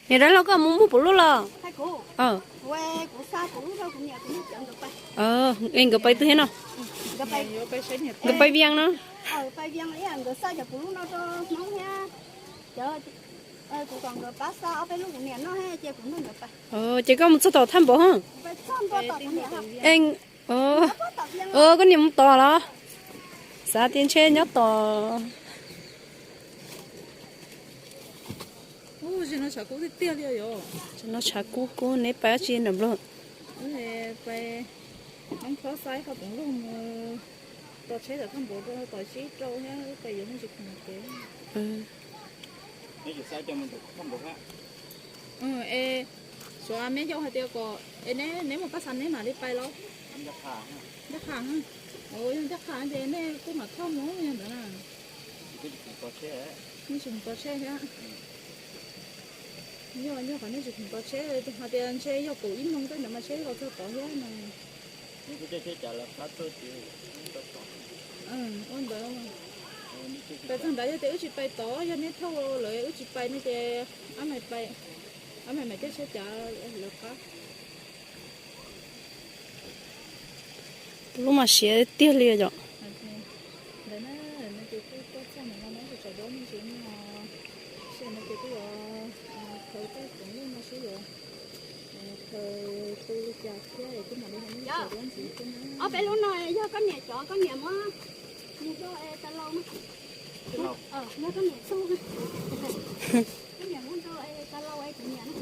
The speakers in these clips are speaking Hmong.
Niam dab laug koj mus muag puv lub los? Es nkawd pais twg thiab no? Nkawd pais Vias no. Ces koj mus txog tom thaj npaum hos? Koj niam mus tos los? Xav tias ntshe nyob tos. No tshav kub kub, neb pais dab tsi nram nplog? Pais Hmoob Khob Xaib ho Poov Lug mus tos tsheb tom thaj npaum rau tom sib rau thiab pais yuav me ntsis khoom kev. Es suav me yau hais tias kom es neb mus pab xav neb mam li pais los? Ncaj qha, yog ncaj qha ces nej kuj mam thauj mus yog ntawd na. Nej tsis mus tos tsheb thiab. Yog, yog qhov nej tsis mus tos tsheb, hais tias ntshe yog kaum ib moos tej ntawd mas tsheb los txog tod thiab no. Ua ntawd. Pais txog ntawd yog tias wb tsis pais tod, yog neb thauj lawv wb tsis pais no ces ab mais pais, ab mais mam caij tsheb cav lawv qab. Lub mas siav tiag li yom. Ob peb lub no yog koj niam cov, koj niam muab mus rau es tas laus no. Yog koj niam txuj, koj niam muab rau es tas laus es kuv niam na.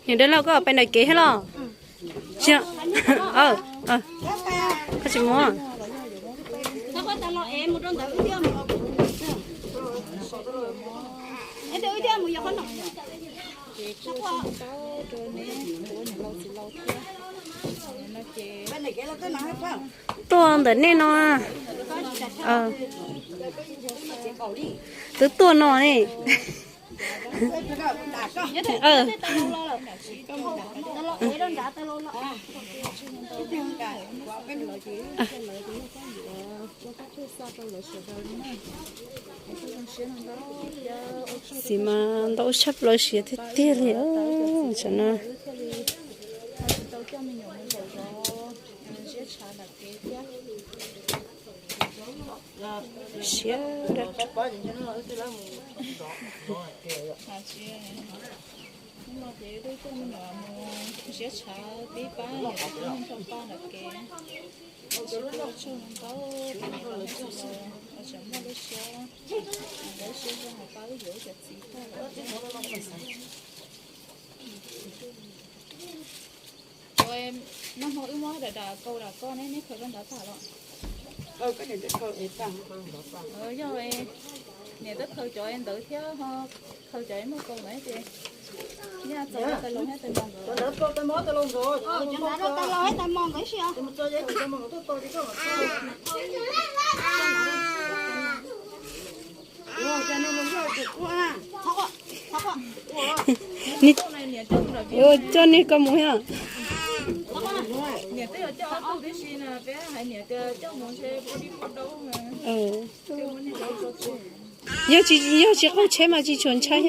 Niam dab laug koj pais ntawm kev thiab los? Tsis, koj tsis mus. Tuaj ntawm nej no. Twb tuaj no ne. Txiv mas ntau tshaj plaws, siav tiag tiag li tam no. Siav. Hnub no ces wb twb coj me nyuam mus siab tshav pib pab niam tais tub nrog pab ntawm kev. Siab tus lub tshauj no ntau, pab niam tais tub xwb los tseem muaj lub siab, lub siab zoo hais pab wb yuav wb cov txiv tag lawm. Nag hmo wb muab dam dam kaus dam koj ne, neb khaws rau ntawd tag los? Yog, niam twb khaws cov ntawd thiab ho khaws cov muaj kaus ntawd ces nyaj txaus tais laus thiab tais mos nkawd. Coj nej koj mus thiab. Niam twb yuav coj ob tug tib si no, peb hais niam tias coj mus ntshe ua dib ua dau. Yog tsis, yog tsis qaug tsheb mas tsis tshua ntshai.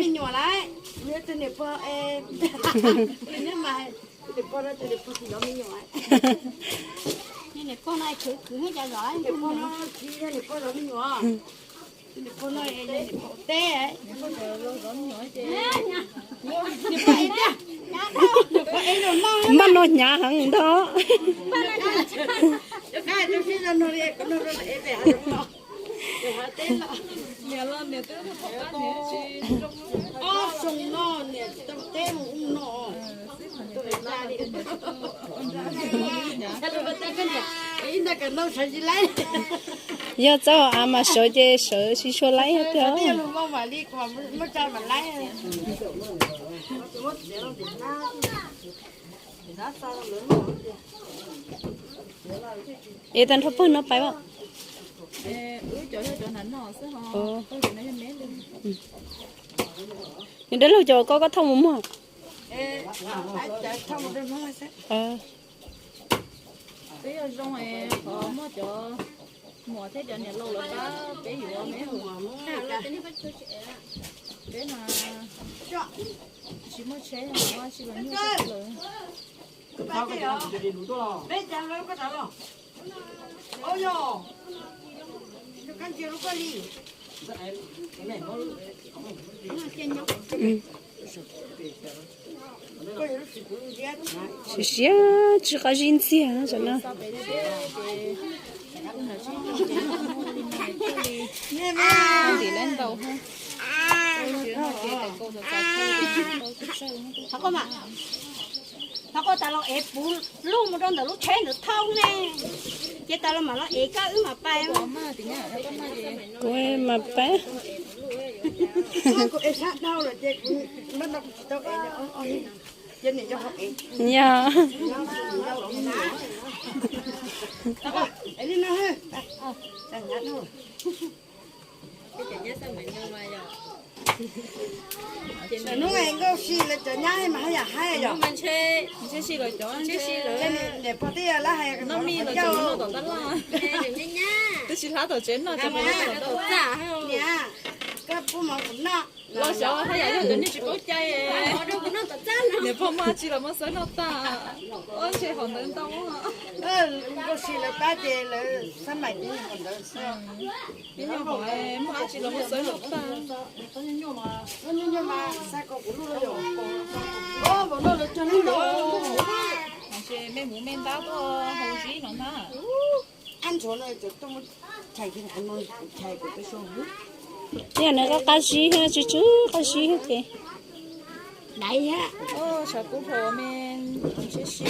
Npaj no hnyav heev ntag. Yog txoj av mas sawv ces sawv tsis tshua laib tiag. Es tag nrho pawg no pais os. Nws dab laug cov koj, koj thauj mus muag. Peb yog zoo es qhov muaj cov muam thiab cov niam laus lawv pab peb yuav me hu. Peb mas tsis muaj tsheb, muaj tsis los nyuaj lawm. Siav siav tsis qab zib ntxiag no. Thov koj tas los es puv lub mus rau ntawm lub tsheb ntawd thauj ne. Ces tas los mam los es koj wb mam pais. Kuv mam pais. Kuv es sab dhau lawm ces kuv npaj no kuv tsis tau es. Yog. Hnub nkauj si lawv cov nyab mas haj yam haib yom. Niam pog twb yog lab hais no mi los cov no tom tab laj. Twb tsis hlab tom tsev no cov no tom tab laj. Niam, koj pub mov kuv noj. Los xyov haj yam yog cov niag tsis paub cai. Niam pog muaj dab tsi los muab xawb noj tag. Ua ntshe hom ntawd ntau. Nkauj si lawv pab ces lawv xab maim ib nyuag hom ntawd xwb. Ib nyuag hom muaj dab tsi los muab xawb noj tag. Ntshe me muv me ntab tuaj hau zib no ntag. Yog nws qab qab zib thiab, tsw tsw qab zib thiab ces. Tshav kub hlo me, ntshe si.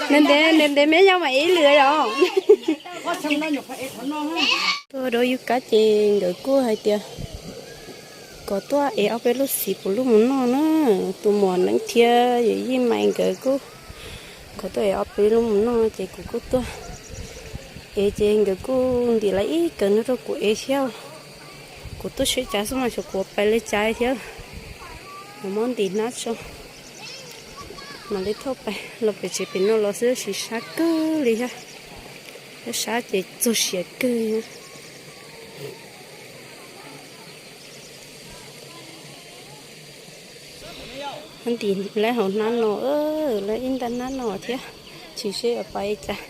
Ntev ntev ntev me yog mas ib lwm yom. Tuaj rau yus kab ces nkawd kuj hais tias kom tuaj ev ob peb lub xiv puv lub mus noj na. Tus muam neeb thiab yawm yij mais nkawd kuj kom tuaj ev ob peb lub mus noj ces kuv kuj tuaj ev ces nkawd kuj ntim lawv ib kawm no rau kuv ev thiab. Kuv tuaj seb cav xwb mas xyov kuv pais li cas thiab. Muab ntim hnab tso mam li thauj pais. Los pem tsev pem no los xwb tab sis sab kawg li thiab. Sab ces txog siav kawg thiab. Ntim lawv hauv hnab no, lawv ib nta hnab no thiab, tsis seb pais cas.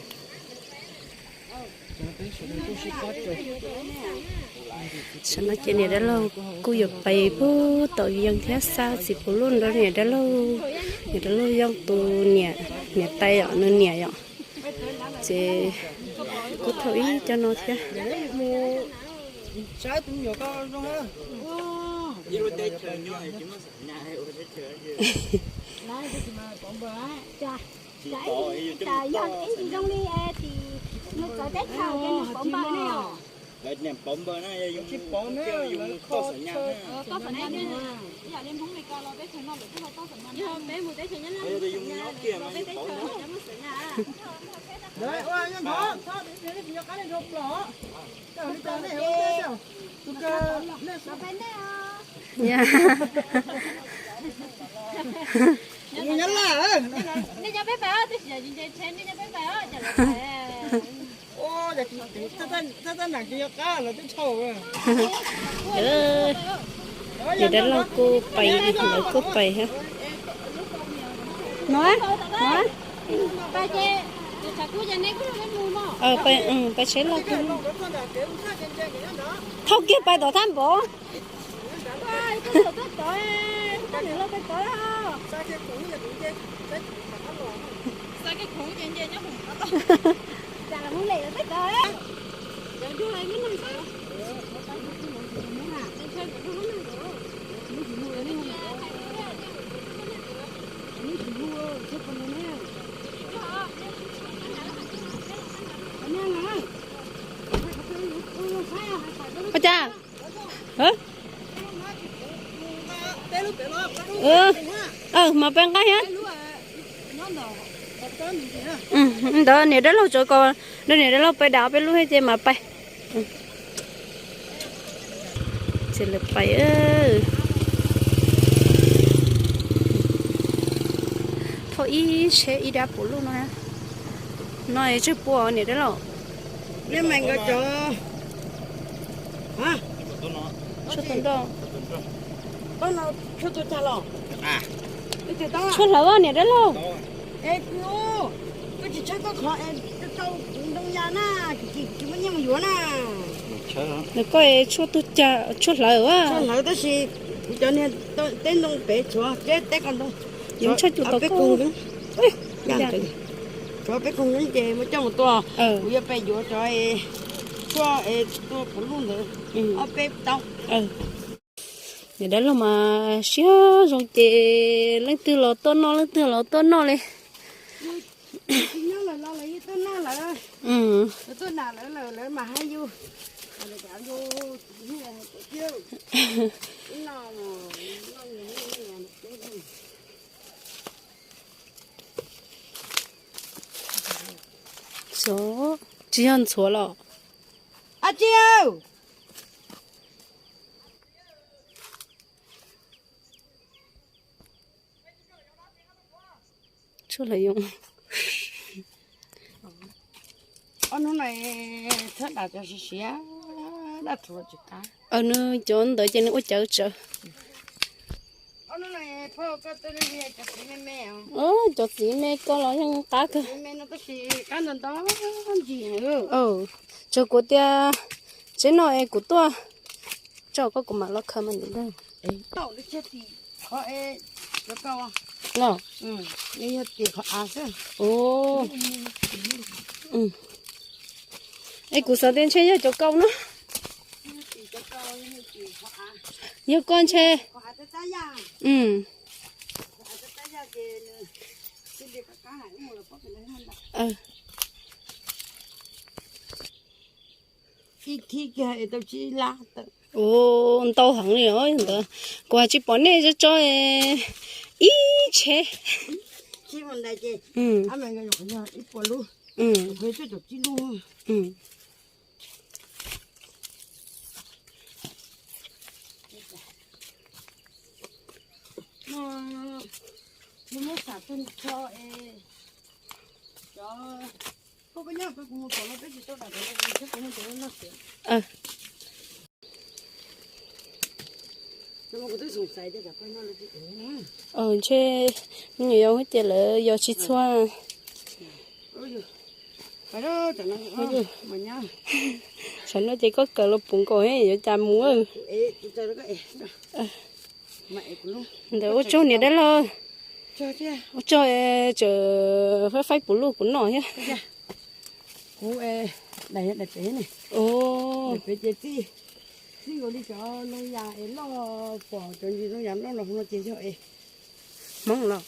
Tam no ces niam dab laug kuj yuav pais pub tau yees thiab xa txiv puv luj nrog niam dab laug, niam dab laug Yooj tus niam, niam tais os, nws niam yom. Ces kuj thauj ib co no thiab. Niam dab laug kuj pais, lawv kuj pais thiab. No, no. Pais tsheb lawm. Thauj kiag pais tom thaj npov. Ua cas? Mas pais nqa thiab. Ntawd niam dab laug tsov ko, nrog niam dab laug pais dam peb lub thiab ces mas pais. Ces lawv pais. Thauj ib tsheb ib dab puv luj no. No tsawg puas niam dab laug? Tshuaj tus nroj. Tshuaj hlawv niam dab laug. Nws koj tshuaj tug cag tshuaj hlawv a. Tab sis kuv cov niag teb ntoo pem tshuav teb ko ntoo. Yuav tshaj cus tau peb koog. Tshuav peb koog ces muab coj mus tua. Kuv yuav pem yuav cov tshuaj tua puv luj ntawd ob peb tau. Niam dab laug mas siab zoo ces leej twg los tuaj noj leej twg los tuaj noj li. Tsis yog ntxhuav los? Ob hnub no txhob dam cov siav siav, dab tsuav tsis qab. Nws cov ntawd ces nws ua cawv tsawv. Cov txiv me ko los yeej qab kawg. Tsuas kuv tias tsev no es kuv tuaj tso koj kuv mam los khaws mas ntawm ntag. Los, es kuv xav tias ntshe yog cov kaus no. Yog koj ntshe. Ntau heev li os ntawd, kuv tsis pom nej tso ib tsheb. Ntshe me nyuam yaus hwb ces lawv yos tsis txhua. Tsam no ces koj kawm los puv nkaus yuav cas mus. Ntawd ua tsaug niam dab laug. Ua tsaug, tseem faib faib puv luj kuv noj thiab. Kuv daim pem, daim pem ces txij, txij nkaus li cov ntoo yas es loj, pom cov ntsis ntoo yas loj los hauv no ces yog es Hmoob los.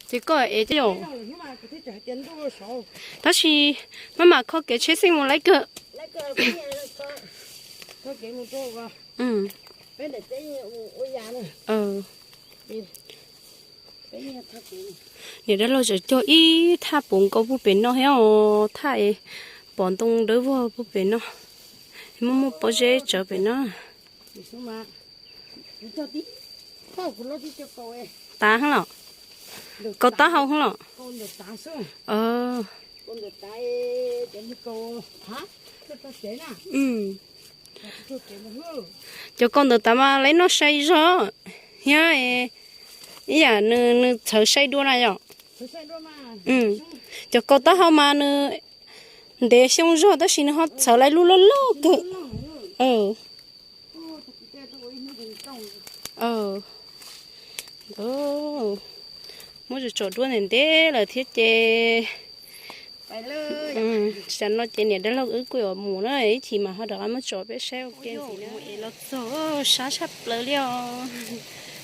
Ces koj es coj, tab sis maj mam kho kev tsheb xeej mus laib kawg. Niam dab laug tseem cog ib thaj puv nkaus puag pem no thiab os, thaj es pom ntoo dawb vog puag pem no, muaj muaj pob zeb tsawv pem no. Tav heev los? Kaus taub hau heev los? Cov kaus ntawm tav mas lawv noj sai zog thiab, ib yam nws txhawv sai dua na yom. Cov kaus taub hau mas nws ntev xyoo zog tab sis nws ho txhawv lawv lub loj loj kawg. Muab tsom duab ntev ntev lawm thiab ces tsam no ces niam dab laug wb kuj yuav mus na, ib chim mas ho rov qab muab tsom peb saib ua ke ntxiv na. Los txog sab tshaj plaws li os.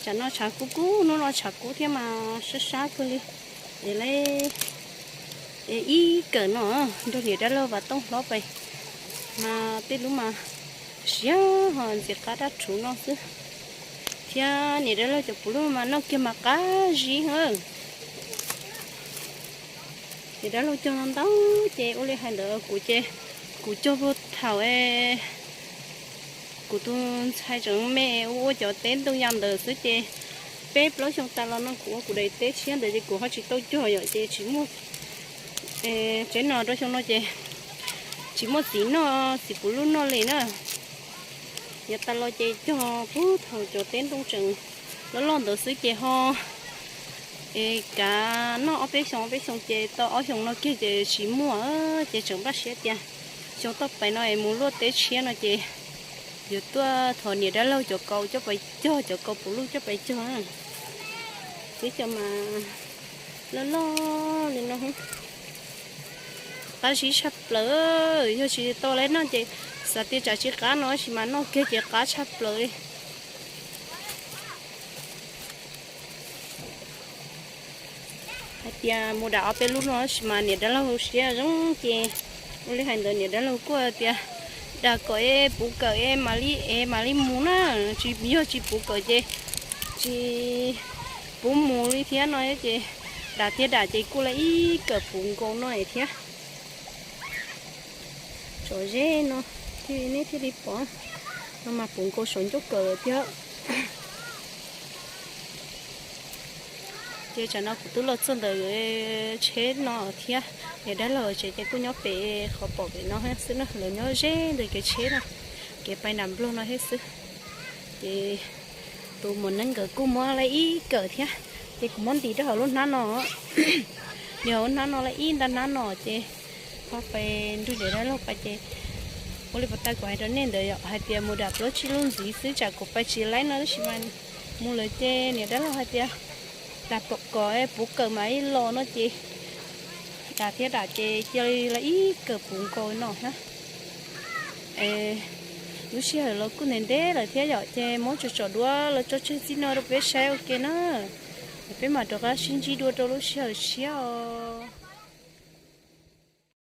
Tsam no tshav kub kub, hnub no tshav kub thiab mas sab sab kawg li. Es ib kawm no nrog niam dab laug Vam Tooj hlob pais mas tej lub mas Siab ho ntxim qab dab rhuv no xwb. Thiab niam dab laug cov puv luj mas noj kiag mas qab zib heev. Niam dab laug cog no ntau ces ua li hais ntawd kuv ces kuv cog puag thaum kuv tus ntxhais tseem me ua ua cov teb ntoo yas ntawd xwb ces peb plaub xyoo tas los no kuv ua kuv daim teb tshiab ntawd ces kuv ho tsis tau cog yom ces tsis muaj, tsev no rau xyoo no ces tsis muaj txiv noj txiv puv luj noj li na. Yav tas los ces cog puag thaum cov teb ntoo tseem loj loj ntawd xwb ces ho es kav noj ob peb xyoo ob peb xyoo ces tau ob xyoo no kiag ces tsis muaj ces tseem npaj siab tias xyoo toj pais no es mus luaj teb tshiab no ces yuav tuaj thov niam dab laug cov kaus coj pais cog, cov kaus puv luj coj pais cog. Tib co mas loj loj li no, qab zib tshaj plaws. Yog tsis tau lawv noj ces xav tias tsam tsis qab no tab sis mas noj kiag ces qab tshaj plaws li. Hais tias mus dam ob peb lub no tab sis mas niam dab laug siab zoo ces ua li hais ntawd niam dab laug kuj tias dam kom es puv kawm es mam li es mam li mus na, tsis yog tsis puv kawm ces tsis pub mus li thiab no ces dam thiab dam ces kuj la ib kawm puv nkaus no thiab. Tso zeb no thiaj neb thiaj li pom no mas puv nkaus saum ncauj kawm lawm thiab. Ces tsam no kuv twb los txog ntawm tsheb no thiab, niam dab laug tsev ces kuj nyob pem qhov pom pem no xwb na, lawv nyob ze ntawm kev tsheb no, kev pais nram nplog no thiab xwb. Ces tus muam neeb nkawd kuj muab la ib kawm thiab, ces kuv muab ntim rau hauv lub hnab no, ntim hauv lub hnab no la ib nta hnab no ces ho pais nrug niam dab laug pais ces ua li pas tas kuv hais rau nej ntawd yom, hais tias mus dam plaub tsib lub ntxiv xwb tsam kuv pais tsis laib no tab sis mas mus lawm ces niam dab laug hais tias dam pom kom puv kawm mam li los no ces dam thiab dam ces cia li la ib kawm puv nkaus no thiab. Lub sij hawm los kuj ntev ntev lawm thiab yom, ces muab tsom tsom duab los tso tseg txij no rau peb saib ua ke na. Peb mam rov qab sib ntsib dua rau lub sij hawm tshiab os.